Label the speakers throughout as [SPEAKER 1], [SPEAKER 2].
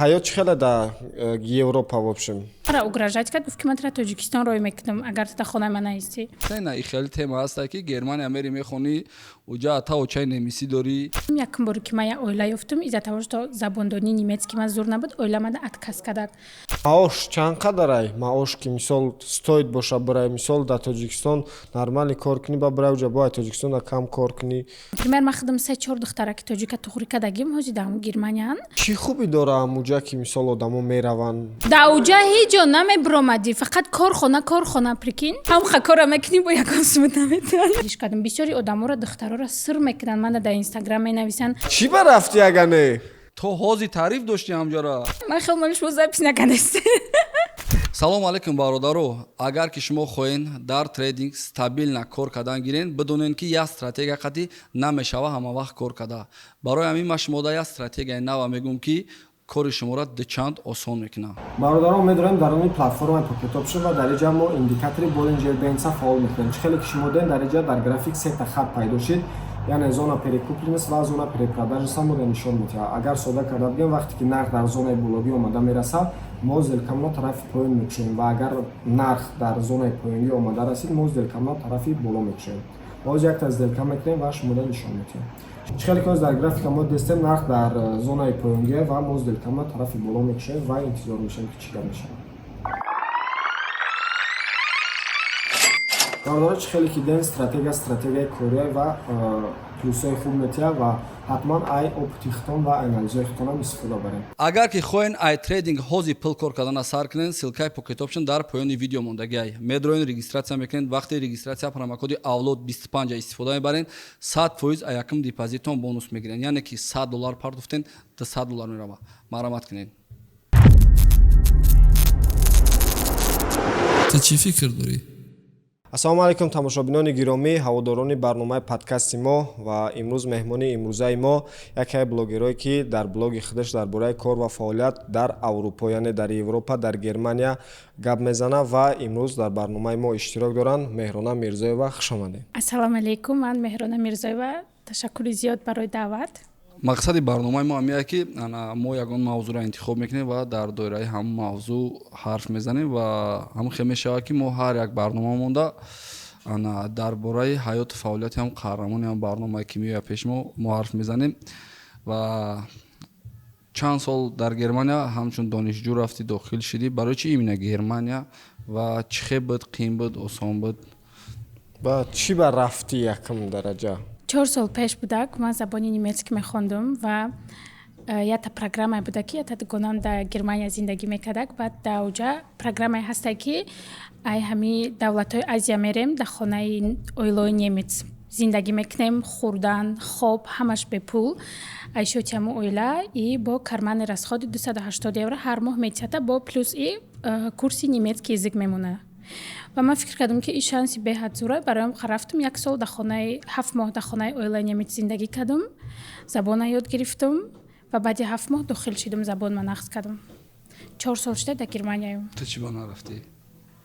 [SPEAKER 1] Ҳаёт чӣ хеле да Европа, в общем?
[SPEAKER 2] Ара угрожать кард, гуфт, ки ман тра Тоҷикистон рой мекунам, агар ту дар хонаи ман наистӣ.
[SPEAKER 3] На, и хеле тема ҳаста, ки Германия мери, мехонӣ, уҷа ата очаи немисӣ дорӣ.
[SPEAKER 2] Якум боре, ки ман як оила ёфтум, из-за того, что забондонии немецкий ман зур набуд, оила мада отказ кардак.
[SPEAKER 1] Маош чанд қадарай? Маош, ки мисол стоит боша бирай, мисол, дар Тоҷикистон нормально кор кунӣ, ба бирай уҷа бояд Тоҷикистон кам кор кунӣ.
[SPEAKER 2] Например, ман худам се чор духтараки тоҷика туғри кардагим, ҳози дар Германиян.
[SPEAKER 1] Чӣ хубӣ дора амуҷа, ки мисол одамо мераванд?
[SPEAKER 2] Дар уҷа ҳеҷ ҷо намебиромадӣ, фақат корхона, корхона, прикинь, ҳамха кора мекунӣ, бо ягон сумат наметавонӣ. Кардам, бисёри одаморо, духтароро сир мекунанд, мана дар Инстаграм менависанд.
[SPEAKER 1] Чӣ ба рафтӣ, агане?
[SPEAKER 3] То ҳозир таъриф дошти ҳамҷора.
[SPEAKER 2] Ман хел моли шумо запись накардаст.
[SPEAKER 3] Салому алайкум, бародаро! Агар ки шумо хоҳед дар трейдинг стабильно кор кардан гирен, бидонед, ки як стратегия қатъӣ намешава ҳама вақт кор карда. Барои ҳамин ман шумода як стратегияи нава мегӯм, ки кори шуморо дучанд осон мекунад.
[SPEAKER 1] Бародарон, медонем, дар они платформаи Pocket Option ва дар инҷа мо индикатори Bollinger Bands фаъол мекунем. Чӣ хеле ки шумо дидем, дар инҷа дар график сета хат пайдо шид, яъне зона перекупленность ва зона перепродажа моро нишон медиҳад. Агар сода карда бигем, вақте ки нарх дар зонаи бологӣ омада мерасад, мо сделкамонро тарафи поён мекушоем, ва агар нарх дар зонаи поёнгӣ омада расид, мо сделкамонро тарафи боло мекушоем. Боз якта сделка мекунем ва шуморо нишон медиҳем. Чӣ хеле ки дар графика мо дестем, нарх дар зонаи поёнгия ва мо сделкамонро тарафи боло мекушоем ва интизор мешавем, ки чӣ гап мешавад. Бародаро, чӣ хеле ки дидем, стратегия стратегияи кория ва плюсҳои хуб метиҳад ва ҳатман ай опыти худтон ва анализҳои худтонам истифода барем.
[SPEAKER 3] Агар ки хоҳед ай трейдинг ҳозир пул кор кардана сар кунед, ссылкаи Pocket Option дар поёни видео мондагиай. Медроен, регистрация мекунед. Вақти регистрация промокоди авлод 25 истифода мебаред, 100% а якум депозитон бонус мегиред, яъне ки 100 доллар пардохтен, 200 доллар мерава. Марҳамат кунед.
[SPEAKER 4] Ту чӣ фикр дорӣ?
[SPEAKER 1] Ассалому алайкум, тамошобинони гиромӣ, ҳаводорони барномаи подкасти мо. Ва имрӯз меҳмони имрӯзаи мо яке блогерое, ки дар блоги худаш дар бораи кор ва фаъолият дар Аврупо, яъне дар Европа, дар Германия гап мезана ва имрӯз дар барномаи мо иштирок доранд. Меҳрона Мирзоева, хуш омадед.
[SPEAKER 2] Ассалому алайкум, ман Меҳрона Мирзоева. Ташаккури зиёд барои даъват.
[SPEAKER 3] Мақсади барномаи мо ҳамия, ки мо ягон мавзӯъро интихоб мекунем ва дар доираи ҳамон мавзӯъ ҳарф мезанем, ва ҳамон хел мешавад, ки мо ҳар як барнома монда дар бораи ҳаёту фаъолияти ҳам қаҳрамони ҳам барномае, ки меояд пеши мо, мо ҳарф мезанем. Ва чанд сол дар Германия ҳамчун донишҷӯ рафтӣ, дохил шидӣ. Барои чӣ именно Германия ва чӣ хел буд, қиин буд, осон буд?
[SPEAKER 1] Ба чӣ ба рафтӣ якум дараҷа?
[SPEAKER 2] 4 сол пеш будак, ман забони немецкӣ мехондум ва якта программае буда, ки якта дугонам дар Германия зиндагӣ мекардак. Баъд дар оҷа программае ҳаста, ки ай ҳами давлатҳои Азия мерем, дар хонаи оилаҳои немец зиндагӣ мекунем, хӯрдан, хоб, ҳамаш бепул, айшоти ҳамун оила, и бо карманный расходи 280 евро ҳар моҳ метиҳада, бо плюс и курси немецкий язык мемонад. Ва ман фикр кардам, ки ин шанси беҳад зура бароям. Рафтум, як сол дар хонаи, 7 моҳ дар хонаи оилаи немец зиндагӣ кардам, забона ёд гирифтум ва баъди 7 моҳ дохил шидум, забонма нағз кардам. 4 сол шуда дар Германияю.
[SPEAKER 3] Ту чӣ ба нарафтӣ?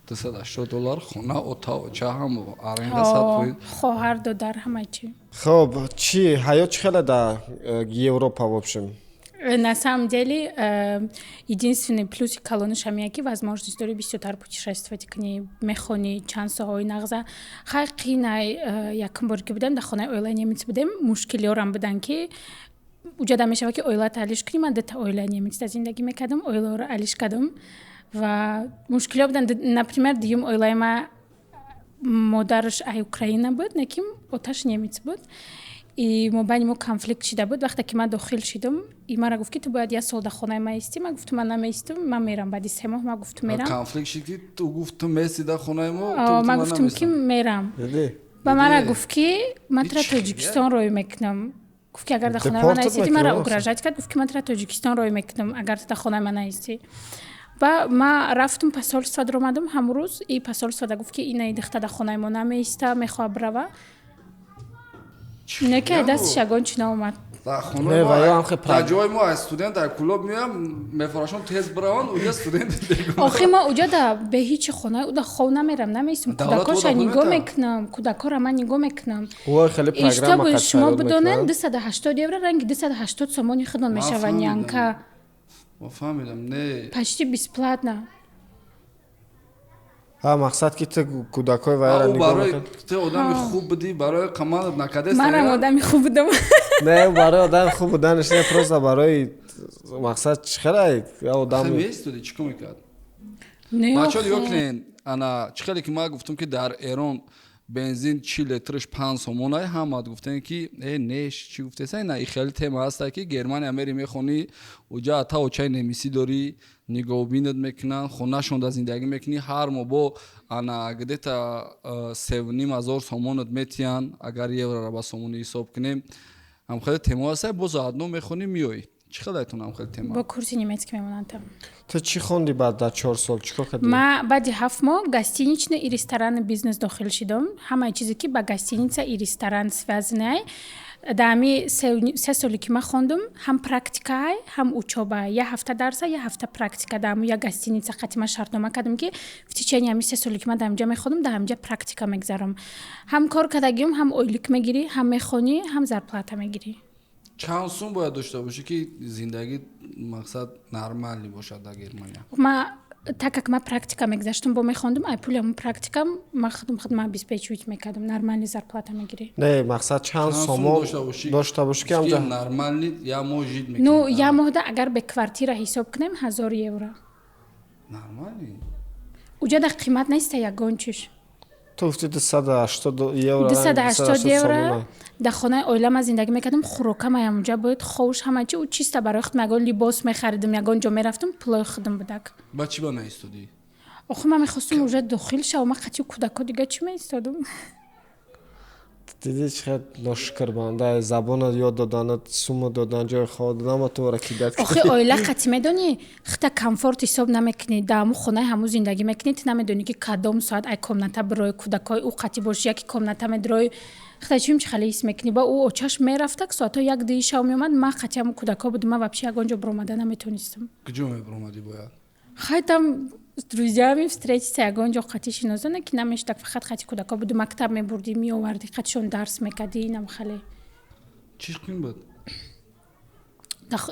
[SPEAKER 3] 280 доллар, хона, ота, оча ҳам аренда, 100%.
[SPEAKER 2] Хоҳар, додар, ҳама чӣ.
[SPEAKER 1] Хоб, чӣ, ҳаёт чӣ хеле да Европа, в общем?
[SPEAKER 2] На самом деле, единственный плюси калонаш ҳамия, ки возможность дори бисёртар путешествовать кунӣ, мехонӣ, чанд соҳаҳои нағза. Хай, қинай, якум бор ки будем, дар хонаи оилаи немец будем, мушкилиёрам буданд, ки уҷада мешавад, ки оилата алиш кунӣ. Ман дута оилаи немецда зиндагӣ мекардам, оилаҳоро алиш кардам ва мушкилиҳо буданд. Например, дуюм оилаи ма модараш ай Украина буд, лекин оташ немец буд, и мобайни мо конфликт шида буд. Вақте ки ман дохил шидум, и мара гуфт, ки ту бояд як сол дар хонаи ман истӣ. Ман гуфтум, ман намеистум, ман мерам. Баъди 3 моҳ ман гуфтум, мерам.
[SPEAKER 3] Конфликт шид, ки ту гуфт, ту местӣ дар хонаи мо?
[SPEAKER 2] Ман гуфтум, ки мерам. Ба мара гуфт, ки ман тура Тоҷикистон рой мекунам. Гуфт, ки агар дар хонаи ман наистӣ, мара угрожать кард, гуфт, ки ман тура Тоҷикистон рой мекунам, агар ту дар хонаи ман наистӣ. Ба ма рафтум посольство, даромадам ҳамон рӯз, и посольство да гуфт, ки инаи духта дар хонаи мо намеиста, мехоҳад бирава. Не, ки дастиш ягон чӣ наомад.
[SPEAKER 3] Дар хонаи ҷои мо аз студент дар клуб меоям, мефарашон тез бираванд, уҷа студент.
[SPEAKER 2] Охи ма уҷа да бе ҳичи хонаи уда хов намерам, намеистам, кӯдакоша нигоҳ мекунам, кӯдакора ман нигоҳ мекунам. Шумо бидонед, 280 евро ранги 280 сомони худмон мешавад, нянька.
[SPEAKER 3] Ма фаҳмидам, не.
[SPEAKER 2] Почти бесплатно.
[SPEAKER 1] Ҳа, мақсад, ки ту кӯдакҳои вайра
[SPEAKER 3] ӯ
[SPEAKER 1] нигоҳ
[SPEAKER 3] барои
[SPEAKER 1] мекунӣ.
[SPEAKER 3] Ту одами хуб будӣ, барои қамалат накардест.
[SPEAKER 2] Манам одами хуб будам.
[SPEAKER 1] Не, барои одами хуб буданаш не, просто барои мақсад чӣ хелай я одам.
[SPEAKER 3] Меистоди, чӣ кор мекард?
[SPEAKER 2] Не,
[SPEAKER 3] Бачаҳо, нигоҳ
[SPEAKER 2] охе.
[SPEAKER 3] кунед, ана чӣ хеле ки ман гуфтам, ки дар Эрон бензин 40 литрш 5 сомонай, ҳамаат гуфтем, ки э, неш чӣ гуфтеса, на, и хеле тема ҳаста, ки Германия мери, мехонӣ, уҷа ата очаи немисӣ дорӣ, нигоҳубинат мекунанд, хонашонда зиндагӣ мекунӣ, ҳар моҳ бо ана где-то 3,5 ҳазор сомонат метиҳанд, агар еврора ба сомонӣ ҳисоб кунем. Ҳам хеле тема ҳаста, боз заодно мехонӣ, меоӣ. Чӣ хеле айтон ҳам хеле тема?
[SPEAKER 2] Бо курси немецкий мемонанд там.
[SPEAKER 1] Ту чӣ хонди баъд дар 4 сол? Чӣ кор кардӣ?
[SPEAKER 2] Ма баъди 7 моҳ гостиничный и ресторанный бизнес дохил шидам. Ҳамаи чизе, ки ба гостиница и ресторан связанный. Дар ҳами 3 соле, ки ман хондум, ҳам практикаай, ҳам учёба. Як ҳафта дарса, як ҳафта практика. Дар ҳамун як гостиница қати ман шартнома кардам, ки в течение ҳами 3 соле, ки ман дар ҳамҷа мехондум, дар ҳамҷа практика мегзарам. Ҳам кор кардагиюм, ҳам ойлик мегирӣ, ҳам мехонӣ, ҳам зарплата мегирӣ.
[SPEAKER 3] Чанд сум бояд дошта бошӣ, ки зиндагӣ, мақсад, нормальный бошад дар Германия?
[SPEAKER 2] Ма, так как ма практика мегзаштум, бо мехондум, ай пули ҳамун практикам ма худам худма обеспечивать мекардам. Нормальный зарплата мегирӣ.
[SPEAKER 1] Не, мақсад, чанд
[SPEAKER 3] Чанд сум
[SPEAKER 1] сомон
[SPEAKER 3] дошта бошӣ,
[SPEAKER 1] дошта бошӣ, ки ҳамҷа
[SPEAKER 3] нормальный як моҳ жить мекунӣ?
[SPEAKER 2] Ну, як моҳда, агар бе квартира ҳисоб кунем, 1000 евро.
[SPEAKER 3] Нормальный.
[SPEAKER 2] Уҷа да қимат неста ягон чиш.
[SPEAKER 1] Ту гуфти 280 евро.
[SPEAKER 2] 280 евро. Дар хонаи оила ман зиндагӣ мекардам, хӯрокам ҳамунҷа буд, ховш, ҳама чи. Ӯ чиста барои худам ягон либос мехаридам, ягон ҷо мерафтам, пулои худам будак.
[SPEAKER 3] Ба чӣ ба наистодӣ?
[SPEAKER 2] Охи, ман мехостум уже дохил шавам. Ман қатъи кӯдако дига чӣ меистодум?
[SPEAKER 1] Дидӣ, чӣ хел ношукрбанда? Забона ёд доданат, сума додан, ҷои хоб додан, ма туро кидать.
[SPEAKER 2] Охи, оила қатъи, медонӣ, хита комфорт ҳисоб намекунӣ. Дар ҳамун хонаи ҳамун зиндагӣ мекунӣ, ту намедонӣ, ки кадом соат ай комната бирои, кӯдакҳои ӯ қатъи бошӣ, яки комната медирои, хита чим чи хеле ҳис мекунӣ. Ба ӯ очаш мерафтак, соатҳо 1-2 шав меомад, ман қатъи ҳамун кӯдакҳо будум, ман вообще ягон ҷо биромада наметонистам.
[SPEAKER 3] Куҷо мебиромадӣ бояд?
[SPEAKER 2] Хай, там с друзьями встретиться, ягон ҷо қатъи шиносона, ки намешудак. Фақат қатъи кӯдакҳо буду, мактаб мебурдӣ, меовардӣ, қатъишон дарс мекардӣ, инам хеле.
[SPEAKER 3] Чӣ қин буд?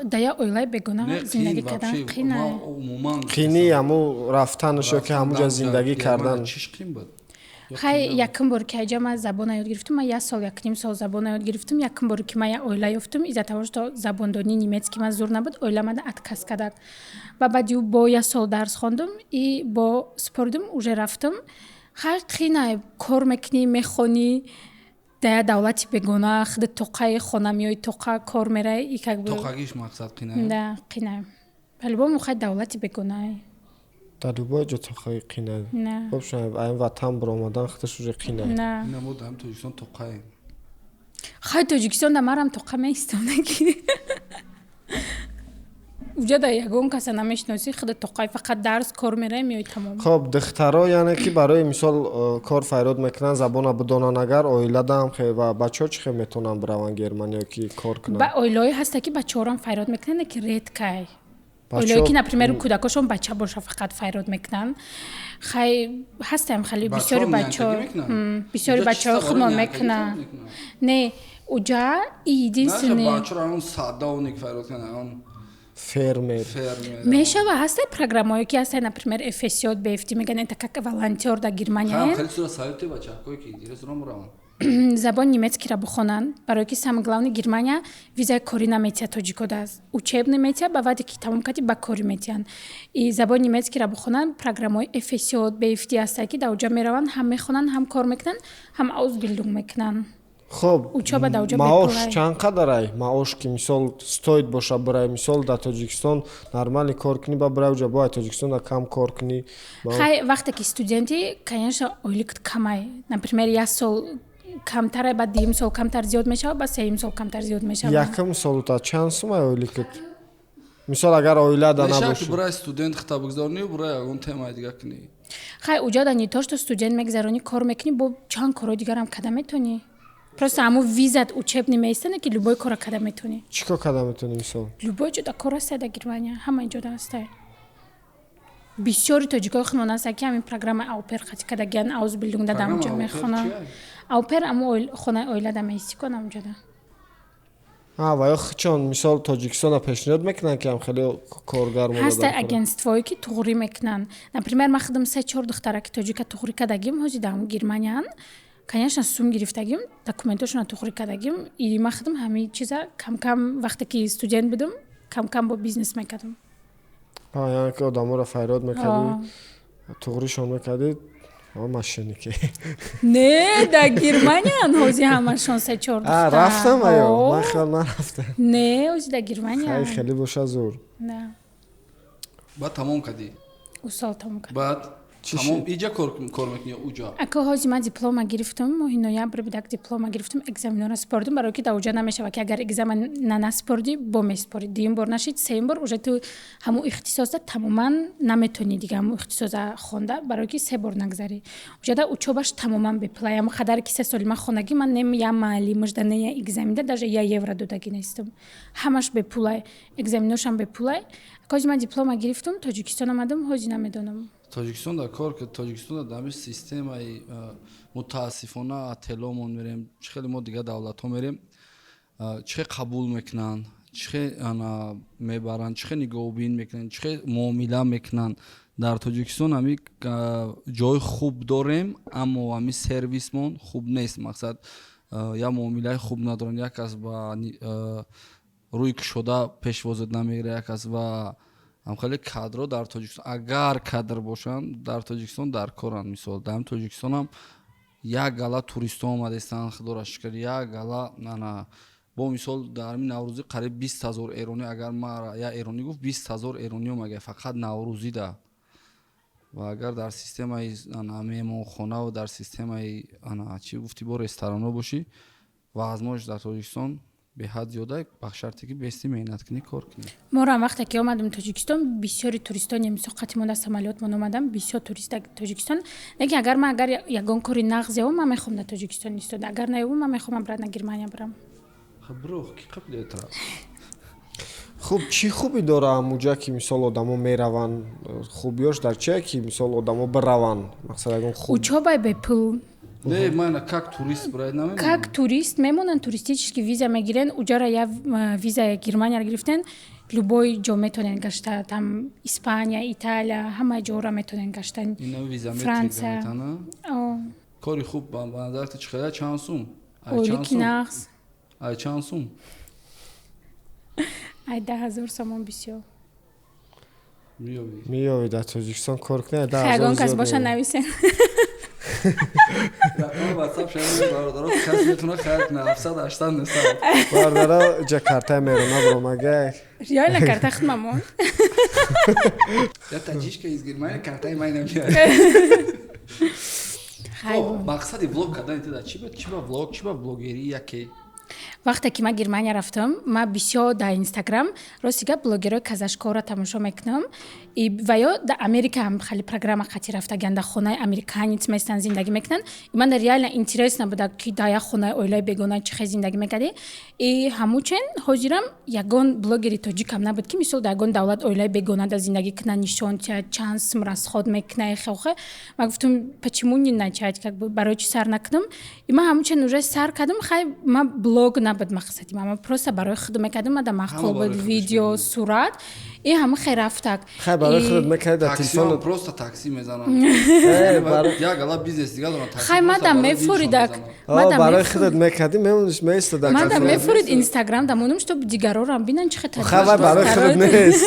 [SPEAKER 2] Да як оилаи бегона зиндагӣ кардан қина.
[SPEAKER 3] Умуман.
[SPEAKER 1] Қини ҳамун рафтанаш ё ки ҳамунҷа зиндагӣ кардан?
[SPEAKER 3] Чиш қин буд?
[SPEAKER 2] Хай, якум бор, ки айҷа ман забона ёд гирифтум, ман як сол, якним сол забона ёд гирифтум. Якум боре, ки ман як оила ёфтум, из-за того что забондонии немецкий ман зур набуд, оила мана отказ кардак. Ва баъди ӯ бо як сол дарс хондум и бо супоридум, уже рафтум. Хай, қина, кор мекунӣ, мехонӣ дар як давлати бегона, худи тоқаи хона меои, тоқа кор мераи и как бы.
[SPEAKER 3] Тоқагиш, мақсад, қина?
[SPEAKER 2] Да, қина по-любому, хай, давлати бегонае.
[SPEAKER 1] Дар любой ҷо тоқаи қина.
[SPEAKER 2] На.
[SPEAKER 1] Айн ватан биромадан худаш уже қина.
[SPEAKER 2] На.
[SPEAKER 3] Ина мо дар Тоҷикистон тоқаем.
[SPEAKER 2] Хай, Тоҷикистон да марам тоқа меистам, ки уҷа да ягон каса намешиносӣ, худа тоқай, фақат дарс, кор мераи, меои, тамом.
[SPEAKER 1] Хоб, духтаро, яъне ки барои мисол кор файрод мекунанд, забона бидонанд, агар оиладам хе ва бачаҳо чӣ хел метавонанд бираванд Германия ки кор кунанд?
[SPEAKER 2] Ба оилаҳое ҳаста, ки бачаҳорам файрод мекунанд, ки редкай. Оилое, ки, например, кӯдакошон бача боша, фақат файрод мекунанд. Хай, ҳастаям хеле бисёри бачаҳо, бисёри бачаҳои худмон мекунанд. Не, уҷа и единственный
[SPEAKER 1] Фермер.
[SPEAKER 2] Мешава, ҳастай программаое, ки ҳастай, например, FSJ, BFD мегӯянд, это как волонтёр дар Германия. Забони немецкиро бихонанд, барое ки самое главное, Германия визаи корӣ наметиҳад тоҷикода, учебный метиҳад, ба вақте ки тамом кардӣ, ба корӣ метиҳанд. И забони немецкиро бихонанд, программаҳои FSJ, BFD ҳастае, ки дар оҷа мераванд, ҳам мехонанд, ҳам кор мекунанд, ҳам Ausbildung мекунанд.
[SPEAKER 1] Хоб,
[SPEAKER 2] Учёба дар оҷа
[SPEAKER 1] маош
[SPEAKER 2] бепулай.
[SPEAKER 1] чанд қадарай маош, ки мисол стоит боша бирай? Мисол, дар Тоҷикистон нормально кор кунӣ, ба бирай уҷа бояд Тоҷикистон дар кам кор кунӣ.
[SPEAKER 2] Хай, вақте ки студентӣ, конечно, ойликат камай. Например, як сол камтар, баъд дуюм сол камтар зиёд мешавад, баъд сеюм сол камтар зиёд мешавад.
[SPEAKER 1] Якум солта чанд сумай ойликат, мисол, агар оилада набошӣ?
[SPEAKER 3] Бирай студент хита бигзорнӣ, бирай ягон темаи дига кунӣ.
[SPEAKER 2] Хай, уҷа да не то что студент мегзаронӣ, кор мекунӣ, бо чанд корҳои дигарам када метавонӣ. Просто ҳамун визат учебный меистане, ки любой кора када метавонӣ.
[SPEAKER 1] Чӣ кор када метавонӣ, мисол?
[SPEAKER 2] Любой ҷода кор ҳастай дар Германия, ҳамаи ҷода ҳастай. Бисёри тоҷикои худмон ҳастанд, ки ҳамин программаи Au pair қатӣ кардагиян, Ausbildung да дар ҳамунҷо мехонанд. Au pair ҳамун хонаи оилада меистӣ кон ҳамунҷода.
[SPEAKER 1] Ва ё чон, мисол, Тоҷикистона пешниҳод мекунанд, ки ҳам хеле коргар
[SPEAKER 2] ҳаста, агентствое ки туғрӣ мекунанд. Например, ман худам се чор духтараки тоҷика туғрӣ кардагим, ҳози дар Германияан. Конечно, сум гирифтагим, документошона туғрӣ кардагим. И ман худам ҳамин чиза камкам, вақте ки студент будам, камкам бо бизнес мекардам.
[SPEAKER 1] Яъне ки одаморо файрод мекардӣ, туғришон мекардӣ, мошенники?
[SPEAKER 2] Не, дар Германиян ҳози ҳамашон се чор.
[SPEAKER 1] Рафтам аё, ман хел нарафтам.
[SPEAKER 2] Не, ҳози дар Германия.
[SPEAKER 1] Хеле боша, зур.
[SPEAKER 3] Баъд тамом кардӣ?
[SPEAKER 2] У сол тамом кардам.
[SPEAKER 3] Баъд тамом, иҷа кор мекунӣ ё уҷа?
[SPEAKER 2] Ако, ҳози ман диплома гирифтам, моҳи ноябр будак диплома гирифтам, экзаменора супордум, барое ки дар уҷа намешавад, ки агар экзамен насупордӣ, бо месупорӣ. Дуюм бор нашид, сеюм бор уже ту ҳамун ихтисоса тамоман наметонӣ дига ҳамун ихтисоса хонда, барое ки се бор нагзарӣ. Уҷада учёбаш тамоман бепула. Ҳамун қадаре ки 3 соли ман хондагӣ, ман не я маълимашда, не я экзаменда даже я евро додагӣ нестам. Ҳамаш бепулай, экзаменошам бепулай. Ҳози ман диплома гирифтум, Тоҷикистон омадам, ҳози намедонам.
[SPEAKER 3] Тоҷикистон дар кор, Тоҷикистон дар ҳамин системаи, мутаассифона, отеломон мерем, чӣ хеле мо дигар давлатҳо мерем, чӣ хел қабул мекунанд, чӣ хел мебаранд, чӣ хел нигоҳубин мекунанд, чӣ хел муомила мекунанд. Дар Тоҷикистон ҳами ҷои хуб дорем, аммо ҳами сервисмон хуб нест. Мақсад, як муомилаи хуб надоранд. Як кас ба рӯи кушода пешвозат намегирад, як кас ва ҳамхеле кадрҳо дар Тоҷикистон, агар кадр бошанд, дар Тоҷикистон дар коранд. Мисол, дар ҳами Тоҷикистонам як гала туристҳо омадастанд, худоро шукр, як гала ана бо мисол дар ҳамин Наврӯзӣ қариб 20 000 эронӣ, агар мара як эронӣ гуфт, 20 000 эронӣ омага фақат Наврӯзида. Ва агар дар системаи меҳмонхонаву дар системаи ана чӣ гуфтӣ, бо ресторанҳо бошӣ, возможность дар Тоҷикистон беҳад зиёда, ба шарте ки бести меҳнат кунӣ, кор кунӣ.
[SPEAKER 2] Морам вақте ки омадем Тоҷикистон, бисёри туристони, мисол, қати монда самолётмон омадам, бисёр турист Тоҷикистон. Лекин агар ман агар ягон кори нағз ёбам, ман мехоҳам дар Тоҷикистон истода, агар наёбам, ман мехоҳам обратно Германия барам.
[SPEAKER 3] Бро, ки қабл.
[SPEAKER 1] Хуб, чӣ хубӣ дора ҳамуҷа, ки мисол одамо мераванд? Хубиёш дар чие, ки мисол одамо бираванд, мақсад, ягон хуб?
[SPEAKER 2] Учёбаи бепул.
[SPEAKER 3] Не, ман как турист брай намемонам.
[SPEAKER 2] Как турист мемонанд, туристический виза мегирен, уҷара я визаи Германияро гирифтен, любой ҷо метонен гашта, там Испания, Италия, ҳама ҷоро метонен гашта.
[SPEAKER 3] Ина виза?
[SPEAKER 2] Франция.
[SPEAKER 3] Кори хуб ба назарат чӣ қадар, чанд сум?
[SPEAKER 2] Ойлики нағз.
[SPEAKER 3] Ай чанд сум?
[SPEAKER 2] Ай 10 000 сомон бисёр.
[SPEAKER 3] Миёвӣ.
[SPEAKER 1] Миёвӣ, дар Тоҷикистон кор кунӣ, 10 000
[SPEAKER 2] Ягон кас
[SPEAKER 1] зиёд
[SPEAKER 2] боша,
[SPEAKER 1] меёвӣ.
[SPEAKER 2] нависен.
[SPEAKER 3] Рақами ватсап шава, бародаро, кас метавона хайр кунад, 700 800 900.
[SPEAKER 1] Бародаро, ҷа картаи мерона биромага.
[SPEAKER 2] Реально карта худмамон.
[SPEAKER 3] Я таҷичка из Германия картаи май намеяд. Хоб, мақсади влог кардани ту дар чӣ буд? Чӣ ба влог, чӣ ба блогерӣ яке?
[SPEAKER 2] Вақте ки ман Германия рафтам, ман бисёр дар Инстаграм, рости гап, блогерҳои казашкоро тамошо мекунам. Ва ё дар Америка ҳам хеле программа қатӣ рафтагиан, дар хонаи американец местан, зиндагӣ мекунанд. И ман реально интересно буда, ки дар як хонаи оилаи бегона чӣ хел зиндагӣ мекардӣ. И ҳамучен ҳозирам ягон блогери тоҷикам набуд, ки мисол дар ягон давлат оилаи бегона дар зиндагӣ кунад, нишон тиҳад, чанд сум расход мекунад, хелхе. Ман гуфтам, почему не начать, как бы, барои чӣ сар накунам? И ман ҳамучен уже сар кардам. Хай, ман блог набуд мақсади ман, ман просто барои худам мекардам, мада маъқул
[SPEAKER 3] Ҳама барои
[SPEAKER 2] буд
[SPEAKER 3] худаш
[SPEAKER 2] видео,
[SPEAKER 3] мекунад.
[SPEAKER 2] сурат, и ҳама хел рафтак.
[SPEAKER 1] Хай, барои худат мекардӣ, дар
[SPEAKER 3] Таксиам
[SPEAKER 1] телефонат.
[SPEAKER 3] просто такси мезананд.
[SPEAKER 1] Барои
[SPEAKER 3] Як гала бизнес дига доранд, такси
[SPEAKER 2] Хай,
[SPEAKER 3] просто
[SPEAKER 2] мадам
[SPEAKER 3] барои
[SPEAKER 2] мефуридак.
[SPEAKER 3] дилшон мезананд.
[SPEAKER 2] Мадам
[SPEAKER 1] барои
[SPEAKER 2] мефурид.
[SPEAKER 1] худат мекардӣ, мемониш, меистода.
[SPEAKER 2] Мадам
[SPEAKER 3] телефон
[SPEAKER 2] мефурид,
[SPEAKER 3] нест.
[SPEAKER 2] Инстаграм дамонум, чтоб дигарорам бинан, чӣ хел.
[SPEAKER 1] Хай, вай барои худат нест,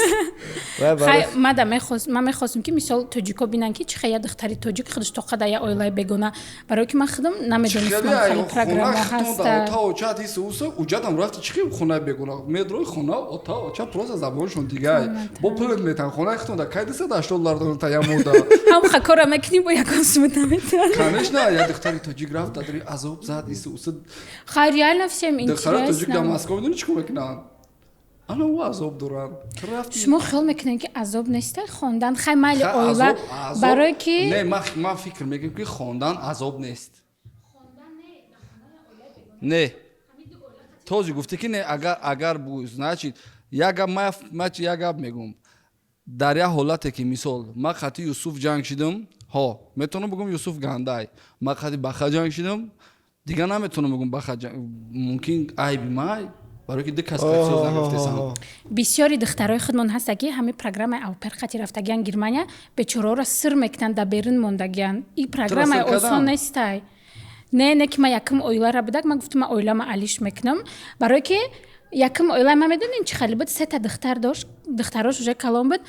[SPEAKER 1] вай барои
[SPEAKER 2] Хай, мада мехост, ман мехостум, ки мисол тоҷико бинан, ки чӣ хел як духтари тоҷик худаш тоқа дар як оилаи бегона, барое ки ман худам намедонистам
[SPEAKER 3] Хеле
[SPEAKER 2] хеле программа ҳаста.
[SPEAKER 3] Ота очат ису усу уҷатам рафти, чӣ хел хонаи бегона медрои, хона ота оча просто забоншон дигай, бо пулет метан, хонаи худтон да кай 280 доллар доран та ямода.
[SPEAKER 2] Ҳам ха кора мекунӣ, бо ягон сумат наметавонӣ.
[SPEAKER 3] Конечно, як духтари тоҷик рафт, дар азоб зад, ису усу.
[SPEAKER 2] Хай, реально всем
[SPEAKER 3] Духтари тоҷик дар
[SPEAKER 2] интересно.
[SPEAKER 3] Москва медонӣ чӣ кор мекунанд? Ана ӯ азоб доранд, ту рафти.
[SPEAKER 2] Шумо хиёл мекунед, ки азоб неста хондан? Хай, майли,
[SPEAKER 3] Ха,
[SPEAKER 2] оила барое ки
[SPEAKER 3] Не, ман фикр мекунам, ки хондан азоб нест. Не, този гуфтӣ, ки не, агар бу, значит, як гап ма як гап мегӯм: дар як ҳолате, ки мисол ман қати Юсуф ҷанг шидам, ҳо, метавонам бигӯм, Юсуф гандай. Ман қати Баха ҷанг шидам, дигар наметавонам бигӯм Баха. Мумкин айби май. Барои ки ду кас соз нагирифтесан.
[SPEAKER 2] Бисёри духтарои худмон ҳаста, ки ҳамин программаи au pair қати рафтагиян Германия, бечораҳоро сир мекунанд, дар берун мондагиян. И программаи осон нестай. Не, не, ки ман якум оилара будак, ман гуфтам, ман оилама алиш мекунам, барое ки якум оила ман, медонем, чӣ хеле буд: сета духтар дошт, духтарош уже калон буд.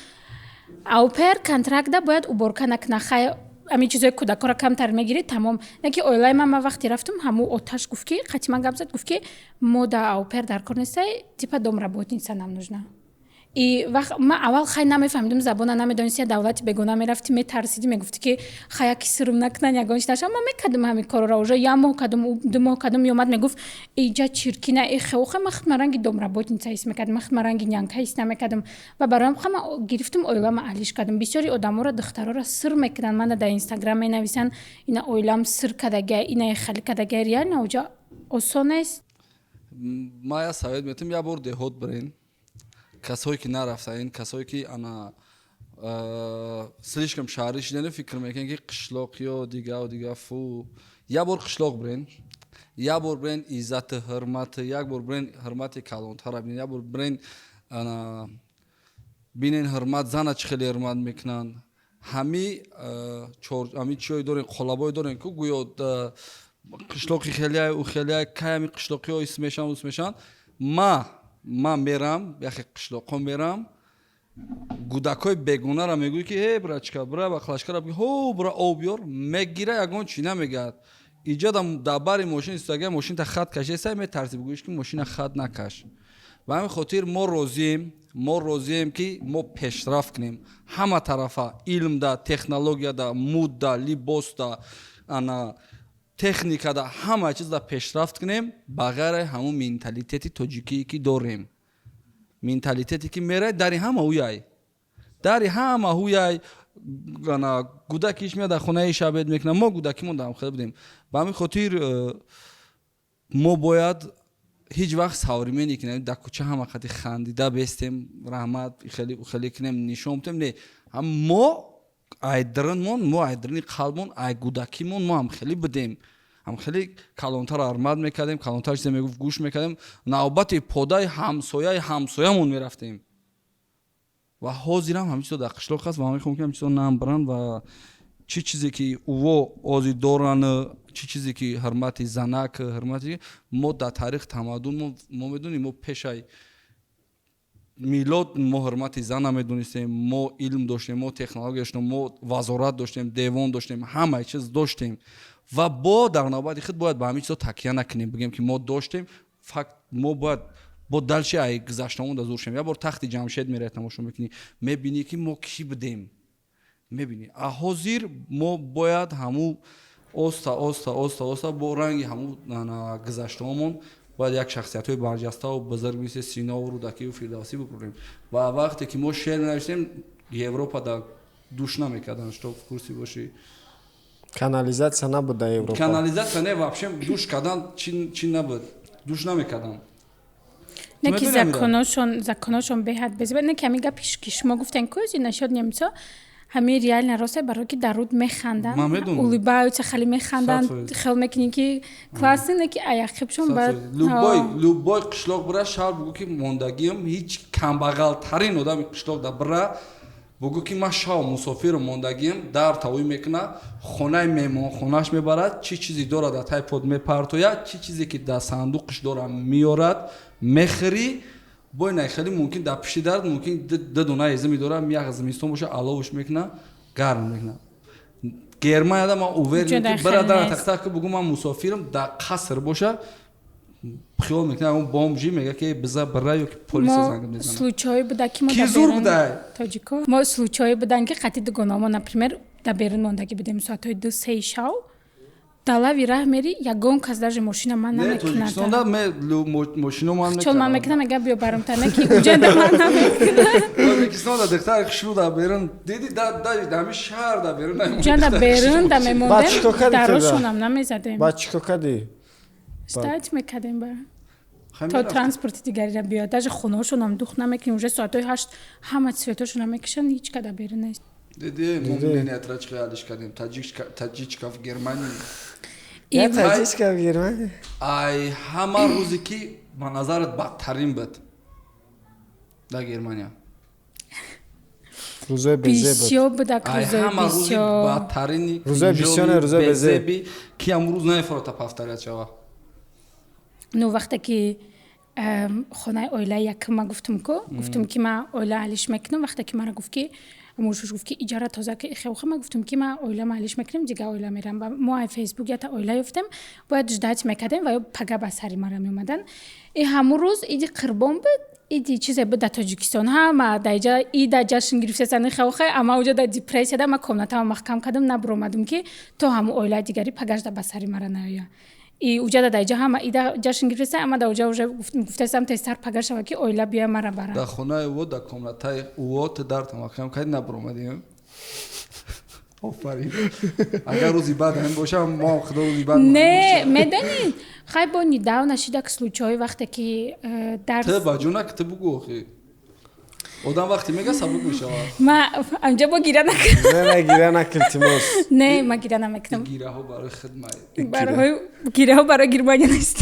[SPEAKER 2] Au pair контрактда бояд уборка накуна, хай, ҳамин чизои кӯдакҳоро камтар мегирӣ, тамом. Не ки оилаи ман вақте рафтам, ҳамун оташ гуфт, ки қати ман гап зад, гуфт, ки мо да au pair дар кор нестай, типа домработница нам нужна. И вақт ман аввал хай намефаҳмидум, забона намедонисти, давлати бегона мерафтӣ, метарсидӣ, мегуфтӣ, ки хай, яки сирм накунан, ягон чи наша. Ман мекардам ҳамин корро, уже як моҳ кардам, 2 моҳ кардам, меомад, мегуфт, иҷа чиркина, ихе-ухе. Ман худма ранги домработница ҳис мекардам, ман худма ранги нянька ҳис намекардам ва бароям хама гирифтум, оилама алиш кардам. Бисёри одаморо, духтароро сир мекунанд. Мана дар Инстаграм менависанд, ина оилам сир кардагия, ина хали кардагия. Реально уҷа осон нест.
[SPEAKER 3] Ман як совет метам: як бор деҳот бирен. Касое ки нарафтаин, касое ки ана слишком шаҳрӣ шидани, фикр мекунед, ки қишлоқ ё дигаву дига, фу, як бор қишлоқ бирен, як бор бирен, иззату ҳурмат, як бор бирен, ҳурмати калонтара бинен, як бор бирен, ана бинен, ҳурмат, зана чӣ хеле ҳурмат мекунанд. Ҳами ҳами чиёй дорем, қолабое дорем, ку гӯё қишлоқи хелеай, ӯ хелеай, кай ҳами қишлоқиҳо ис мешаванд, ус мешаванд. Ман мерам, яхе қишлоқҳо мерам, гудакҳои бегонара мегӯй, ки э, брачка, бира баклажкара, ҳо, бира об биёр, мегира, ягон чӣ намегӯяд. Иҷода дар бари мошин истодагия, мошинта хат кашесай, метарси бигӯиш, ки мошина хат накаш. Ба ҳамин хотир мо розием, мо розием, ки мо пешрафт кунем ҳама тарафа: илмда, технологияда, мудда, либосда, ана техникада, ҳама чизда пешрафт кунем, ба ғайри ҳамун менталитети тоҷикие, ки дорем, менталитете, ки мерай дари ҳама ҳуяй, дари ҳама ҳуяй. Ана гудакиш меяд, дар хонаи шабед мекунам. Мо гудакимон дар хеле будем. Ба ҳамин хотир мо бояд ҳеҷ вақт современный кунем, дар кӯча ҳама қади хандида бестем, раҳмат, хеле хеле кунем, нишон бутем. Не, мо айдринмон, мо айдрини қалбмон, ай гудакимон мо ҳам хеле будем, ҳам хеле калонтар ҳурмат мекардем, калонтар чизе мегуфт, гӯш мекардем, навбати подаи ҳамсояи ҳамсоямон мерафтем. Ва ҳозирам ҳамин чизо дар қишлоқ ҳаст ва ман мехоҳам, ки ҳамин чизо намбаранд. Ва чӣ чизе ки уво озӣ доранд, чӣ чизе ки ҳурмати занак, ҳурмати мо дар таърих, тамаддун, мо медонем, мо пешай милод мо ҳурмати зана медонистем, мо илм доштем, мо технология доштем, мо вазорат доштем, девон доштем, ҳамаи чиз доштем. Ва бо дар навбати худ бояд ба ҳамин чизо такя накунем, бигем, ки мо доштем. Факт, мо бояд бо дальше ай гузаштаон да зур шем. Як бор тахти Ҷамшед меравӣ, тамошо мекунӣ, мебинӣ, ки мо кӣ будем, мебинӣ. А ҳозир мо бояд ҳамун оста оста, оста оста бо ранги ҳамун гузаштаомон бояд як шахсиятҳои барҷаставу бузург мисли Синову Рӯдакиву Фирдавсӣ бибурем. Ва вақте ки мо шеър менавиштем, Европа да душ намекарданд, что в курсе бошӣ.
[SPEAKER 1] Канализатсия набуд дар Европа.
[SPEAKER 3] Канализатсия не, вообще душ кардан чӣ набуд, душ намекарданд.
[SPEAKER 2] Не ки законошон беҳад безеб. Не ки ҳамин гапи, ки шумо гуфтен, кӯзи нашод немсо, ҳамин реально росте, барое ки дар руд механданд, улыбаются, хеле механданд, хел мекунӣ, ки классный, не ки аяқибшон.
[SPEAKER 3] Любой, любой қишлоқ бира, шаҳр, бугӯ, ки мондагиам, ҳеҷ камбағалтарин одами қишлоқ да бира, бугӯ, ки ман шав мусофиру мондагиам, дар тавӣ мекуна, хонаи меҳмонхонаш мебарад, чӣ чизе дорад, дар тай под мепартояд, чӣ чизе ки дар сандуқаш дора, меорад, мехӯрӣ. Бо ина хеле мумкин дар пишти дард, мумкин ду дона изими дора, як зимистон боша, аловш мекуна, гарм мекуна. Германияда ман уверен, ки бира, дар тахта ки бугӯ, ман мусофирам, дар қаср боша, хиёл мекунад, он бомжи мега, ки биза бира ё ки полиса занг мезанад.
[SPEAKER 2] Случаи буда, ки мо
[SPEAKER 3] ки зур будай.
[SPEAKER 2] Тоҷико мо случаи будан, ки қати дугонамо, например, дар берун мондагӣ будем, соатҳои 2-3 шав далави раҳ мери, ягон кас даже мошина ман
[SPEAKER 3] намекунад. Мошино ман
[SPEAKER 2] чон ман мекунам, мега, биё баромта, не ки уҷада ман намекунад.
[SPEAKER 3] Тоҷикистонда духтари хушрӯ дар берун диди, да ҳами шаҳр дар берун.
[SPEAKER 2] Уҷада берун да мемондем, дарошонам намезадем.
[SPEAKER 1] Баъд чӣ кор кардӣ?
[SPEAKER 2] Ждать мекардем ба то транспорти дигариро биёяд. Даже хонаҳошонам дух намекунем, уже соатҳои 8 ҳама светошонам мекушанд, ҳеҷ када берун нест.
[SPEAKER 3] Диди, мо мнениятра чӣ алиш кардем, таджичка в Германии.
[SPEAKER 4] Я таҷичка в Германия.
[SPEAKER 3] Ай ҳама рӯзе, ки ба назарат бадтарин буд дар Германия?
[SPEAKER 1] Рӯзои безеб буд.
[SPEAKER 2] Бисёр будак.
[SPEAKER 3] Ай
[SPEAKER 2] рӯзои
[SPEAKER 3] ҳама рӯзи
[SPEAKER 2] бисёр.
[SPEAKER 3] бадтарини.
[SPEAKER 1] Рӯзои бисёр, не, рӯзои безеб.
[SPEAKER 3] Безеби, ки ҳамун рӯз наефарота повторять шава.
[SPEAKER 2] Ну, вақте ки хонаи оилаи якум, ма гуфтум ку, гуфтум, ки ман оила алиш мекунам. Вақте ки мара гуфт, ки муршуш гуфт, ки иҷара тоза ки хеохе, ма гуфтум, ки ман оила алиш мекунем, дигар оила мерам. Ва мо ай Фейсбук ята оила ёфтем, бояд ждать мекардем ва ё пага ба сари мара меомадан. И ҳамун рӯз иди Қурбон буд, иди чизе буд дар Тоҷикистон, ҳама дар иҷа ида ҷашн гирифтасани хеохе, ама уҷа дар депрессияда. Ма комнатамо маҳкам кардам, набуромадум, ки то ҳамун оилаи дигари пагашда ба сари мара наояд. И уҷада дар иҷа ҳама ида ҷашн гирифтаса, ама дар уҷа уже гуфтасам, тезтар пага шава, ки оила бия мара бара.
[SPEAKER 3] Дар хонаи ӯ, дар комнатаи ӯ ту дар тамақам кардӣ, набуромадӣ. Офарин! Агар рӯзи баъд ҳамин боша, мо худо рӯзи баъд.
[SPEAKER 2] Не, медонӣ, хай, бо недавно шидак случай, вақте ки дарс
[SPEAKER 3] Ту ба ҷона ки ту бугӯ, охи одам вақте мега, сабук мешавад.
[SPEAKER 2] Ма анҷа бо гира накунам.
[SPEAKER 1] Не, не, гиря накун, илтимос.
[SPEAKER 2] Не, ма гира намекунам.
[SPEAKER 3] Гираҳо барои хидмат.
[SPEAKER 2] Барои гираҳо, барои Германия нест.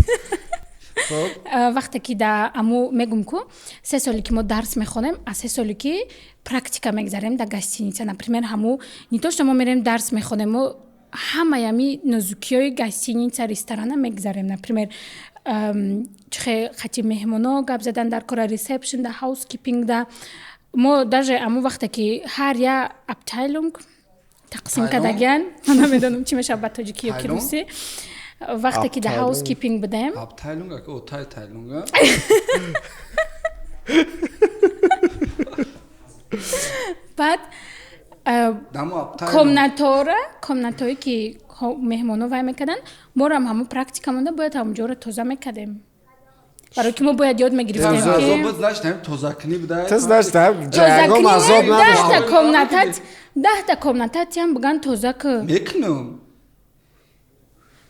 [SPEAKER 3] Хоб.
[SPEAKER 2] Вақте ки да аму мегум ку, 3 соле ки мо дарс мехонем, аз 3 соле ки практика мегзарем дар гостиница, например, ҳаму не то что мо мерем дарс мехонем, мо ҳамаи нозукиҳои гостиница, ресторана мегзарем. Например, чихе хати меҳмоно гап задан дар кора, ресепшн да, housekeeping да. Мо даже аму вақте ки ҳар я Abteilung тақсим
[SPEAKER 3] Тайлон?
[SPEAKER 2] кардагиян, ман намедонам, чӣ мешавад ба тоҷикӣ ё ки
[SPEAKER 3] Тайлон?
[SPEAKER 2] русӣ, вақте ки да
[SPEAKER 1] Abteilung.
[SPEAKER 2] housekeeping будем.
[SPEAKER 3] Abteilung, ака, о тай тайлунг а?
[SPEAKER 2] Баъд
[SPEAKER 3] Дамо Abteilung.
[SPEAKER 2] Комнатора, комнатое ки меҳмоно вай мекарданд, морам ҳамун практика монда, бояд ҳамун ҷоро тоза мекардем, барои ки мо бояд ёд мегирифтем.
[SPEAKER 3] Азоб
[SPEAKER 2] ки
[SPEAKER 3] буд, значит, ҳамин тозакунӣ буда.
[SPEAKER 1] Ту значит ягом азоб надошт.
[SPEAKER 2] 10-та комнатат, 10-та комнататиам буган тоза ку.
[SPEAKER 3] Мекунам.